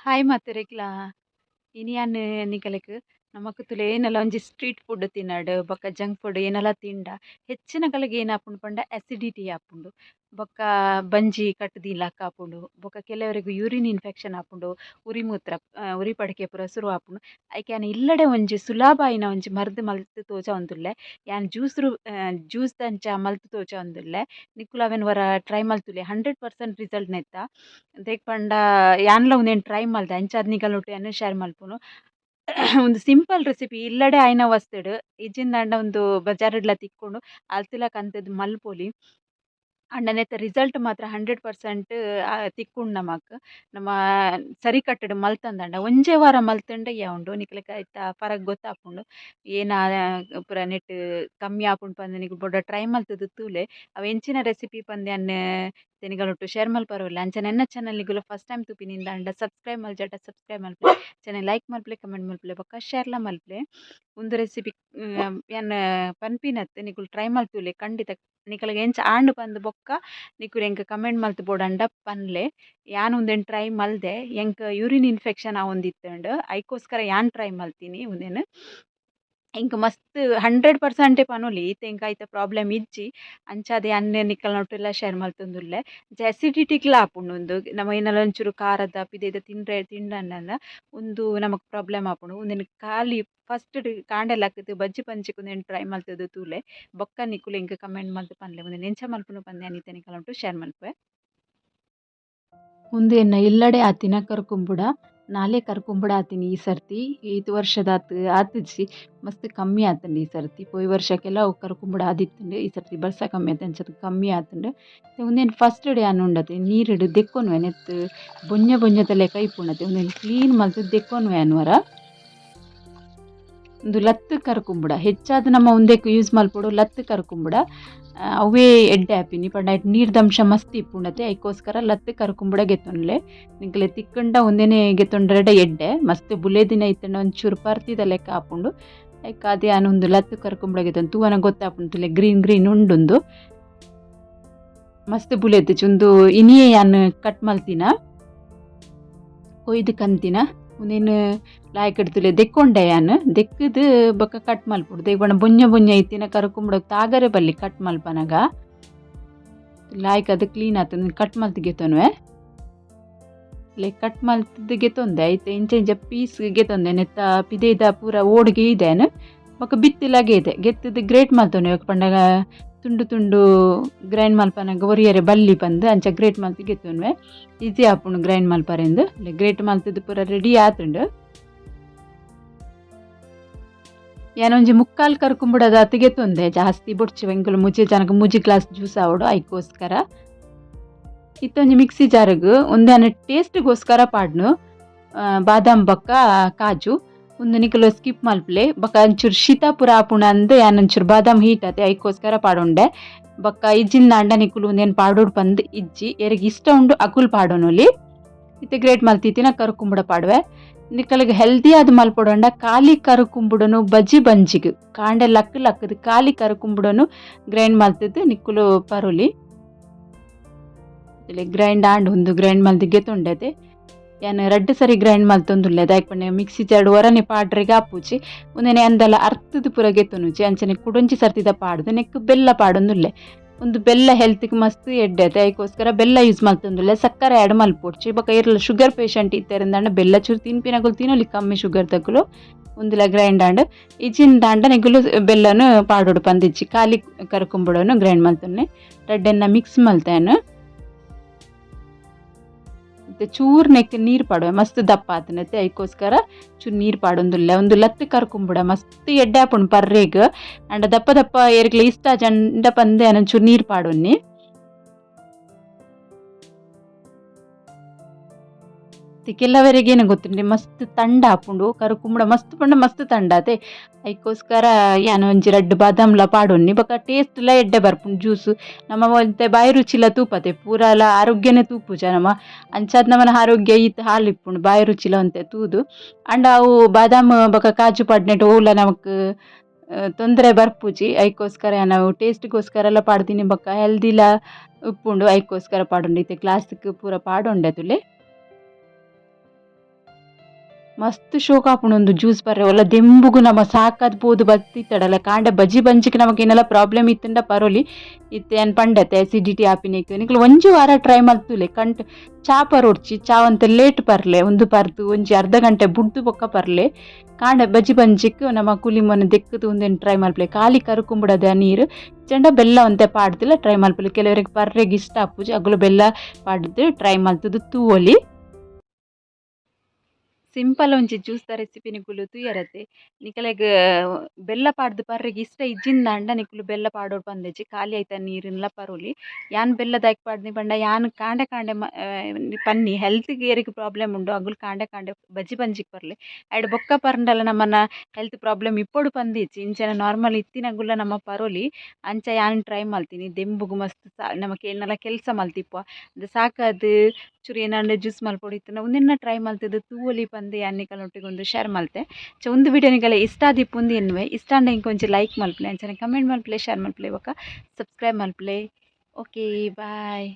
Hi ಮಾತೆರೆಗ್ಲಾ. ಇನಿ ಯಾನ್ ನಿಕಲೆಗ್ ನಮಕ್ ತುಲೆ ಏನಲ ಒಂಜಿ ಸ್ಟ್ರೀಟ್ ಫುಡ್ ತಿನ್ನಡ್ ಬೊಕ್ಕ ಜಂಕ್ ಫುಡ್ ಏನಲ ತಿಂಡ ಹೆಚ್ಚಿನಕಲೆಗ್ ಏನಾಪುಂಡು ಪಂಡ ಅಸಿಡಿಟಿ ಆಪುಂಡು ಬೊಕ್ಕ ಬಂಜಿ ಕಟ್ಟ್ದಿಲಕ ಆಪುಂಡು ಬೊಕ್ಕ ಕೆಲವರೆಗ್ ಯೂರಿನ್ ಇನ್ಫೆಕ್ಷನ್ ಆಪುಂಡು, ಉರಿ ಮೂತ್ರ, ಉರಿ ಪಡಿಕೆ ಪೂರ ಸುರು ಆಪುಂಡು. ಐಕ್ ಯಾನ್ ಇಲ್ಲಡೆ ಒಂಜಿ ಸುಲಭ ಆಯಿನ ಒಂಜಿ ಮರ್ದ್ ಮಲ್ತ್ ತೋಜಾವೊಂದುಲ್ಲೆ. ಯಾನ್ ಜ್ಯೂಸ್ ಜ್ಯೂಸ್ ದಂಚ ಮಲ್ತ್ ತೋಜಾವೊಂದುಲ್ಲೆ. ನಿಕುಲು ಅವೆನ್ ಒರ ಟ್ರೈ ಮಲ್ತುಲೆ, 100% ರಿಸಲ್ಟ್ ನೆತ್ತ. ದಾಯೆ ಪಂಡ ಯಾನ್ಲ ಉಂದೆನ್ ಟ್ರೈ ಮಲ್ದೆ, ಅಂಚಾದ್ ನಿಕಲ್ನೊಟ್ಟು ಯಾನ್ ಶೇರ್ ಮಲ್ಪುನು. ಉಂದು ಸಿಂಪಲ್ ರೆಸಿಪಿ, ಇಲ್ಲಡೆ ಆಯಿನ ವಸ್ತುಡ್. ಇಜ್ಜಿಂದಾಂಡ ಉಂದು ಬಜಾರ್ಡ್ಲ ತಿಕ್ಕುಂಡು, ಅಲ್ತುಲ ಕಂತುದು ಮಲ್ಪೊಲಿ. ಆಂಡ ನೆತ್ತ ರಿಸಲ್ಟ್ ಮಾತ್ರ 100% ತಿಕ್ಕುಂಡು ನಮಕ್. ನಮ ಸರಿ ಕಟ್ಟಡ್ ಮಲ್ತಂದಾಂಡ, ಒಂಜೇ ವಾರ ಮಲ್ತ್ಂಡ ಯಾವುಂಡು, ನಿಕ್ಲೆಗ್ ಐತ ಫರಕ್ ಗೊತ್ತಾಪುಂಡು. ಏನ ಪೂರ ನೆಟ್ ಕಮ್ಮಿ ಆಪುಂಡು ಪಂದ್ ನಿಕುಲು ಬೊಡ ಟ್ರೈ ಮಲ್ತ್ದ್ ತೂಲೆ. ಅವು ಎಂಚಿನ ರೆಸಿಪಿ ಪಂದ್ ಯಾನ್ ನಿಕಲ್ನೊಟ್ಟು ಶೇರ್ ಮಲ್ಪರೆ ಉಲ್ಲೆ. ಅಂಚನೆ ಎನ್ನ ಚಾನಲ್ ನಿಕುಲು ಫಸ್ಟ್ ಟೈಮ್ ತೂಪಿನಿಂದಾಂಡ ಸಬ್ಸ್ಕ್ರೈಬ್ ಮಲ್ಜಡ ಸಬ್ಸ್ಕ್ರೈಬ್ ಮಲ್ಪುಲೆ, ಅಂಚನೆ ಲೈಕ್ ಮಲ್ಪುಲೆ, ಕಮೆಂಟ್ ಮಲ್ಪುಲೆ ಬೊಕ್ಕ ಶೇರ್ಲ ಮಲ್ಪುಲೆ. ಉಂದು ರೆಸಿಪಿ ಯಾನ್ ಪನ್ಪಿನತ್, ನಿಕುಲು ಟ್ರೈ ಮಲ್ತುಲೆ. ಖಂಡಿತ ನಿಕಲೆಗ್ ಎಂಚ ಆಂಡ್ ಪಂದ್ ಬೊಕ್ಕ ನಿಕುಲು ಎಂಕ್ ಕಮೆಂಟ್ ಮಲ್ತ್ ಬೋಡಂಡ ಪನ್ಲೆ. ಯಾನ್ ಉಂದೆನ್ ಟ್ರೈ ಮಲ್ದೆ. ಎಂಕ್ ಯೂರಿನ್ ಇನ್ಫೆಕ್ಷನ್ ಆವೊಂದಿತ್ತ್ಂಡ್, ಐಕೋಸ್ಕರ ಯಾನ್ ಟ್ರೈ ಮಲ್ತಿನಿ ಉಂದೆನ್. ಎಂಕ್ ಮಸ್ತ್ 100% ಪನೊಲಿ, ಇತ್ತೆ ಎಂಕ್ ಐತ ಪ್ರಾಬ್ಲಮ್ ಇಜ್ಜಿ. ಅಂಚಾದ್ ಯಾನ್ ನಿಕಲ್ನೊಟ್ಟುಲ ಶೇರ್ ಮಲ್ತೊಂದುಲ್ಲೆ. ಅಂಚ ಅಸಿಡಿಟಿಗ್ಲ ಆಪುಂಡು ಉಂದು. ನಮ ಏನಾಲ ಒಂಚೂರು ಖಾರದ ಪಿದಯ್ದ ತಿಂಡ್ರೆ ತಿಂಡಂಡ ಉಂದು ನಮಕ್ ಪ್ರಾಬ್ಲಮ್ ಆಪುಂಡು. ಉಂದೆನ್ ಖಾಲಿ ಫಸ್ಟ್ ಕಾಂಡೆ ಲಕ್ಕ್ದ್ ಬಜ್ಜಿ ಪಂಚಿಗ್ ಉಂದೆನ್ ಟ್ರೈ ಮಲ್ತ್ದ್ ತೂಲೆ. ಬೊಕ್ಕ ನಿಕುಲು ಎಂಕ್ ಕಮೆಂಟ್ ಮಲ್ತ್ ಪನ್ಲೆ. ಉಂದೆನ್ ಎಂಚ ಮಲ್ಪುನು ಪಂದ್ ಯಾನ್ ಇತ್ತೆ ನಿಕಲ್ನೊಟ್ಟು ಶೇರ್ ಮಲ್ಪುವೆ. ಉಂದು ಎನ್ನ ಇಲ್ಲಡೆ ಆತಿನ ಕರ್ಕುಂಬುಡ. ನಾಲೆ ಕರ್ಕುಂಬುಡ ಆತಿನಿ ಈ ಸರ್ತಿ. ಈತ್ ವರ್ಷದಾತ್ ಆತಿಜಿ, ಮಸ್ತ್ ಕಮ್ಮಿ ಆತ್ಂಡ್ ಈ ಸರ್ತಿ. ಪೋಯಿ ವರ್ಷಕ್ಕೆಲ್ಲ ಅವು ಕರ್ಕುಂಬುಡ ಆದಿತ್ತ್ಂಡ್. ಈ ಸರ್ತಿ ಬರ್ಸ ಕಮ್ಮಿ ಆತ್, ಅಂಚಾದ್ ಕಮ್ಮಿ ಆತ್ಂಡ್. ಉಂದೆನ್ ಫಸ್ಟ್ ಯಾನ್ ಉಂಡತೆ ನೀರುಡು ದೆಕ್ಕೊನುವೆ. ನೆತ್ತ್ ಬೊಂಜ ಬೊಂಜದ ಲೆಕ ಇಪ್ಪುಂಡತೆ, ಉಂದೆನ್ ಕ್ಲೀನ್ ಮಲ್ತ್ ದೆಕ್ಕೊನುವೆ ಯಾನ್ ಒರ. ಉಂದು ಲತ್ತ್ ಕರ್ಕುಂಬುಡ. ಹೆಚ್ಚಾದ್ ನಮ್ಮ ಉಂದೆಕ್ ಯೂಸ್ ಮಲ್ಪೊಡು ಲತ್ತ್ ಕರ್ಕುಂಬುಡ. ಅವೇ ಎಡ್ಡೆ ಆಪಿನಿ ಪಂಡ ಐಟ್ ನೀರ್ದಂಶ ಮಸ್ತ್ ಇಪ್ಪುಂಡತೆ, ಐಕೋಸ್ಕರ ಲತ್ತ್ ಕರ್ಕುಂಬುಡ ಗೆತೊನ್ಲೆ. ನಿಕ್ಲೆ ತಿಕ್ಕುಂಡ ಉಂದೆನೆ ಗೆತೊಂಡ್ರೆಡ ಎಡ್ಡೆ. ಮಸ್ತ್ ಬುಲೆದಿನ ಇತ್ತ್ಂಡ ಒಂಚೂರು ಪರ್ತಿದ ಲೆಕ್ಕ ಆಪುಂಡು. ಐಕಾದ್ ಯಾನ್ ಉಂದು ಲತ್ತ್ ಕರ್ಕುಂಬುಡ ಗೆತೊಂದು ತೂವನ ಗೊತ್ತಾಪುಂಡು, ತೂಲೆ ಗ್ರೀನ್ ಗ್ರೀನ್ ಉಂಡುಂದು. ಮಸ್ತ್ ಬುಲೆತಿಜಿ ಉಂದು. ಇನಿಯೇ ಯಾನ್ ಕಟ್ ಮಲ್ತಿನ, ಕೊಯ್ದು ಕಂತಿನ. ಉಂದೆನ್ ಲಾಯ್ಕ್ ತೂಲೆ ದೆಕ್ಕೊಂಡೆ ಯಾನ್. ದೆಕ್ಕದ್ ಬೊಕ್ಕ ಕಟ್ ಮಲ್ಪೊಡು. ದಾಯೆ ಪಂಡ ಬೊಂಜ ಬೊಂಜ ಇತ್ತಿನ ಕರುಕುಂಬುಡಗ್ ತಾಗರೆ ಬಲ್ಲಿ ಕಟ್ ಮಲ್ಪನಗ. ಲಾಯ್ಕ್ ಅದು ಕ್ಲೀನ್ ಆತುಂಡು, ಕಟ್ ಮಲ್ತ್ ಗೆತೊನುವೆ. ಲೈಕ್ ಕಟ್ ಮಲ್ತ್ದ್ ಗೆತೊಂದೆ. ಐತೆ ಇಂಚ ಇಂಚ ಪೀಸ್ ಗೆತೊಂದೆ. ನೆತ್ತ ಪಿದಯ್ದ ಪೂರ ಓಡುಗೆ ಇದೇನ್ ಬೊಕ್ಕ ಬಿತ್ತಿಲ ಗೆದೆ. ಗೆತ್ತುದು ಗ್ರೇಟ್ ಮಲ್ತೊನುವೆ. ಪಂಡಗ ತುಂಡು ತುಂಡು ಗ್ರೈಂಡ್ ಮಲ್ಪನಗ ಒರಿಯರೆ ಬಲ್ಲಿ ಪಂದ್ ಅಂಚ ಗ್ರೇಟ್ ಮಲ್ತ್ ಗೆತೊನುವೆ. ಈಸಿ ಆಪುಂಡು ಗ್ರೈಂಡ್ ಮಲ್ಪರೆಂದ್. ಗ್ರೇಟ್ ಮಲ್ತ್ದ್ ಪೂರ ರೆಡಿ ಆತುಂಡು. ಯಾನ್ ಒಂಜಿ ಮುಕ್ಕಾಲ್ ಕರ್ಕುಂಬುಡದಾತ್ ಗೆತೊಂದೆ, ಜಾಸ್ತಿ ಬೊಡ್ಚಿ. ಎಂಕುಲು ಮುಜಿ ಜನಕ್ ಮುಜಿ ಗ್ಲಾಸ್ ಜ್ಯೂಸ್ ಆವೊಡು, ಐಕೋಸ್ಕರ. ಇತ್ತೊಂಜಿ ಮಿಕ್ಸಿ ಜಾರ್ಗ್ ಉಂದೆನ್ ಟೇಸ್ಟ್ಗೋಸ್ಕರ ಪಾಡ್ನು ಬಾದಾಮ್ ಬೊಕ್ಕ ಕಾಜು. ಉಂದು ನಿಕುಲು ಸ್ಕಿಪ್ ಮಲ್ಪುಲೆ. ಬೊಕ್ಕ ಒಂಚೂರು ಶೀತ ಪೂರ ಆಪುಂಡು ಅಂದ್ ಯಾನ್ ಒಂಚೂರು ಬಾದಾಮ್ ಹೀಟ್ ಆತೆ, ಐಕೋಸ್ಕರ ಪಾಡೊಂಡೆ. ಬೊಕ್ಕ ಇಜ್ಜಿಂದಾಂಡ ನಿಕುಲು ಉಂದೆನ್ ಪಾಡೊಡು ಪಂದ್ ಇಜ್ಜಿ, ಎರೆಗ್ ಇಷ್ಟ ಉಂಡು ಅಕುಲು ಪಾಡೊನೊಲಿ. ಇತ್ತೆ ಗ್ರೇಟ್ ಮಲ್ತಿತ್ತಿನ ಕರುಕುಂಬುಡ ಪಾಡುವೆ. ನಿಕಲೆಗ್ ಹೆಲ್ದಿ ಆದ್ ಮಲ್ಪೊಡಂಡ ಖಾಲಿ ಕರುಕುಂಬುಡನು ಬಜಿ ಬಂಜಿಗ್ ಕಾಂಡೆ ಲಕ್ಕ್ ಲಕ್ಕುದು ಖಾಲಿ ಕರುಕುಂಬುಡನು ಗ್ರೈಂಡ್ ಮಲ್ತ್ದ್ ನಿಕುಲು ಪರೊಲಿ. ಗ್ರೈಂಡ್ ಆಂಡ್. ಉಂದು ಗ್ರೈಂಡ್ ಮಲ್ತ್ ಗೆತೊಂಡೆತೆ. ಯಾನ್ ರಡ್ಡ್ ಸರಿ ಗ್ರೈಂಡ್ ಮಲ್ತೊಂದುಲ್ಲೆ. ದಾಯೆ ಪಂಡ ಮಿಕ್ಸಿ ಜಾರ್ಡ್ ಒರನೆ ಪಾಡ್ರೆಗ್ ಆಪುಜಿ. ಉಂದೆನೆ ಅಂದಲ ಅರ್ತುದು ಪೂರ ಗೆತೊನುಜಿ. ಅಂಚನೆ ಕುಡೊಂಜಿ ಸರ್ತಿದ ಪಾಡ್ದ್ ನೆಕ್ಕ್ ಬೆಲ್ಲ ಪಾಡೊಂದುಲ್ಲೆ. ಉಂದು ಬೆಲ್ಲ ಹೆಲ್ತ್ಗ್ ಮಸ್ತ್ ಎಡ್ಡೆ ಅತೆ, ಐಕೋಸ್ಕರ ಬೆಲ್ಲ ಯೂಸ್ ಮಲ್ತೊಂದುಲ್ಲೆ. ಸಕ್ಕರೆ ಆ್ಯಡ್ ಮಲ್ಪೊಡ್ಚಿ. ಬೊಕ್ಕ ಏರ್ಲ ಶುಗರ್ ಪೇಷಂಟ್ ಇತ್ತೆರಿಂದಾಂಡ ಬೆಲ್ಲ ಚೂರು ತಿನ್ಪಿನಕುಲು ತಿನೊಲಿ, ಕಮ್ಮಿ ಶುಗರ್ ದಕುಲು. ಉಂದುಲ ಗ್ರೈಂಡ್ ಆಂಡ್. ಇಜ್ಜಿಂದಾಂಡ ನಿಕುಲು ಬೆಲ್ಲನು ಪಾಡೊಡು ಪಂದಿಜ್ಜಿ. ಖಾಲಿ ಕರಕುಂಬುಡನು ಗ್ರೈಂಡ್ ಮಲ್ತೊನ್ನೆ. ರಡ್ಡೆನ್ನ ಮಿಕ್ಸ್ ಮಲ್ತೇನ್. ಇತ್ತೆ ಚೂರು ನೆಕ್ಕ್ ನೀರ್ ಪಾಡುವೆ. ಮಸ್ತ್ ದಪ್ಪ ಆತುಂಡತೆ, ಐಕೋಸ್ಕರ ಚೂರು ನೀರ್ ಪಾಡೊಂದುಲ್ಲೆ. ಉಂದು ಲತ್ತ್ ಕರ್ಕುಂಬುಡ ಮಸ್ತ್ ಎಡ್ಡೆ ಆಪುಂಡು ಪರ್ರೆಗ್. ಆಂಡ ದಪ್ಪ ದಪ್ಪ ಏರೆಗ್ಲ ಇಷ್ಟ ಆಜಂಡ ಪಂದ್ ಯಾನ್ ಒಂಚೂರು ನೀರ್ ಪಾಡೊನ್ನಿ. ಕೆಲವರಿಗೆ ಏನು ಗೊತ್ತುಂಡೆ, ಮಸ್ತ್ ತಂಡ ಆಪುಂಡು ಕರುಕುಂಬುಡ. ಮಸ್ತ್ ಪಂಡ ಮಸ್ತ್ ತಂಡ ಅತೆ, ಐಕೋಸ್ಕರ ಯಾನ್ ಒಂಜಿ ರಡ್ಡ್ ಬಾದಾಮ್ಲ ಪಾಡೊನ್ನಿ. ಬೊಕ ಟೇಸ್ಟ್ ಲ ಎಡ್ಡೆ ಬರ್ಪುಂಡು ಜ್ಯೂಸ್. ನಮ ಒಂತೆ ಬಾಯಿ ರುಚಿಲ ತೂಪತೆ, ಪೂರಲ ಆರೋಗ್ಯನೇ ತೂಪುಜ ನಮ. ಅಂಚಾದ್ ನಮನ ಆರೋಗ್ಯ ಈತ್ ಹಾಲ್ ಇಪ್ಪುಂಡು, ಬಾಯಿ ರುಚಿಲ ಒಂತೆ ತೂದು. ಆಂಡ ಅವು ಬಾದಾಮ್ ಬೊಕ ಕಾಜು ಪಾಡ್ನೆಟ್ ಒವುಲ ನಮಕ್ ತೊಂದರೆ ಬರ್ಪುಜಿ. ಐಕೋಸ್ಕರ ಯಾನ್ ಅವು ಟೇಸ್ಟ್ಗೋಸ್ಕರಲ ಪಾಡ್ದಿನಿ, ಬೊಕ ಹೆಲ್ದಿಲ ಇಪ್ಪುಂಡು, ಐಕೋಸ್ಕರ ಪಾಡೊಂಡು. ಇತ್ತೆ ಗ್ಲಾಸ್ಗ್ ಪೂರ ಪಾಡೊಂಡೆ ತೂಲೆ. ಮಸ್ತ್ ಶೋಕು ಆಪುಂಡು ಉಂದು ಜ್ಯೂಸ್ ಪರ್ರೆ. ಒಲ್ಲ ದೆಂಬುಗು ನಮ ಸಾಕಾದ್ ಪೋದು ಬತ್ತಿತ್ತಡಲ ಕಾಂಡೆ ಬಜಿ ಬಂಜಿಗ್ ನಮಕ್ ಏನಲ ಪ್ರಾಬ್ಲಮ್ ಇತ್ತುಂಡ ಪರೊಲಿ. ಇತ್ತೆ ಯಾನ್ ಪಂಡತೆ ಅಸಿಡಿಟಿ ಆಪಿನೆಕ್ ನಿಕುಲು ಒಂಜಿ ವಾರ ಟ್ರೈ ಮಲ್ತುಲೆ. ಕಂಟ್ ಚಾ ಪರೊಡ್ಚಿ, ಚಾ ಒಂತೆ ಲೇಟ್ ಪರ್ಲೆ, ಉಂದು ಪರ್ದು ಒಂಜಿ ಅರ್ಧ ಗಂಟೆ ಬುಡ್ದು ಬೊಕ್ಕ ಪರ್ಲೆ. ಕಾಂಡೆ ಬಜಿ ಬಂಜಿಕ್ ನಮ ಕುಲಿಮೊನ ದೆಕ್ಕುದು ಉಂದೆನ್ ಟ್ರೈ ಮಲ್ಪುಲೆ. ಖಾಲಿ ಕರುಕುಂಬುಡದ ನೀರು ಇಜ್ಜಂಡ ಬೆಲ್ಲ ಒಂತೆ ಪಾಡ್ದಿಲ ಟ್ರೈ ಮಲ್ಪುಲೆ. ಕೆಲವರಿಗೆ ಪರ್ರೆಗ್ ಇಷ್ಟ ಆಪುಜಿ, ಅಗುಲು ಬೆಲ್ಲ ಪಾಡ್ದು ಟ್ರೈ ಮಲ್ತುದು ತೂವೊಲಿ. ಸಿಂಪಲ್ ಒಂಜಿ ಜ್ಯೂಸ್ದ ರೆಸಿಪಿ ನಿಕುಲು ತೂಯರತೆ. ನಿಕಲೆಗ್ ಬೆಲ್ಲ ಪಾಡ್ದು ಪರ್ರೆಗ್ ಇಷ್ಟ ಇಜ್ಜಿಂದಾಂಡ ನಿಕುಲು ಬೆಲ್ಲ ಪಾಡೊಡು ಪಂದಿಜ್ಜಿ, ಖಾಲಿ ಐತ ನೀರುನ್ಲ ಪರೊಲಿ. ಯಾನ್ ಬೆಲ್ಲ ದಾಯೆಗ್ ಪಾಡ್ನಿ ಪಂಡ ಯಾನ್ ಕಾಂಡೆ ಕಾಂಡೆ ಪನ್ನಿ ಹೆಲ್ತ್ಗ್ ಏರೆಗ್ ಪ್ರಾಬ್ಲಮ್ ಉಂಡು ಅಗುಲು ಕಾಂಡೆ ಕಾಂಡೆ ಬಜಿ ಬಂಜಿಗ್ ಪರ್ಲೆ. ಐಡ್ ಬೊಕ್ಕ ಪರ್ಂಡಲ ನಮನ ಹೆಲ್ತ್ ಪ್ರಾಬ್ಲಮ್ ಇಪ್ಪೊಡು ಪಂದಿಜ್ಜಿ, ಇಂಚನ ನಾರ್ಮಲ್ ಇತ್ತಿನಗುಲ ನಮ ಪರೊಲಿ. ಅಂಚ ಯಾನ್ ಟ್ರೈ ಮಲ್ತೀನಿ. ದೆಂಬುಗು ಮಸ್ತ್ ನಮಕ್ ಏನಲ ಕೆಲಸ ಮಲ್ತಿಪ್ಪ ಸಾಕಾದ್ ಚೂರು ಏನಾಂಡ ಜ್ಯೂಸ್ ಮಲ್ಪೊಡು ಇತ್ತುಂಡ ಉಂದೆನ್ನ ಟ್ರೈ ಮಲ್ತುದು ತೂವೊಲಿ ಪಂದ್ ಯಾನ್ ನಿಕಲ್ನೊಟ್ಟಿಗೆ ಒಂದು ಶೇರ್ ಮಲ್ತೆ. ಸೊ ಉಂದು ವಿಡಿಯೋ ನಿಕಲೆ ಇಷ್ಟ ಆದಿಪ್ಪುಂದು ಎನ್ನುವೆ. ಇಷ್ಟ ಆಂಡ ಇಂಕ್ ಒಂಜಿ ಲೈಕ್ ಮಲ್ಪುಲೆ, ಅಂಚನೆ ಕಮೆಂಟ್ ಮಲ್ಪುಲೆ, ಶೇರ್ ಮಲ್ಪುಲೆ, ಬೊಕ್ಕ ಸಬ್ಸ್ಕ್ರೈಬ್ ಮಲ್ಪುಲೆ. Okay, boy.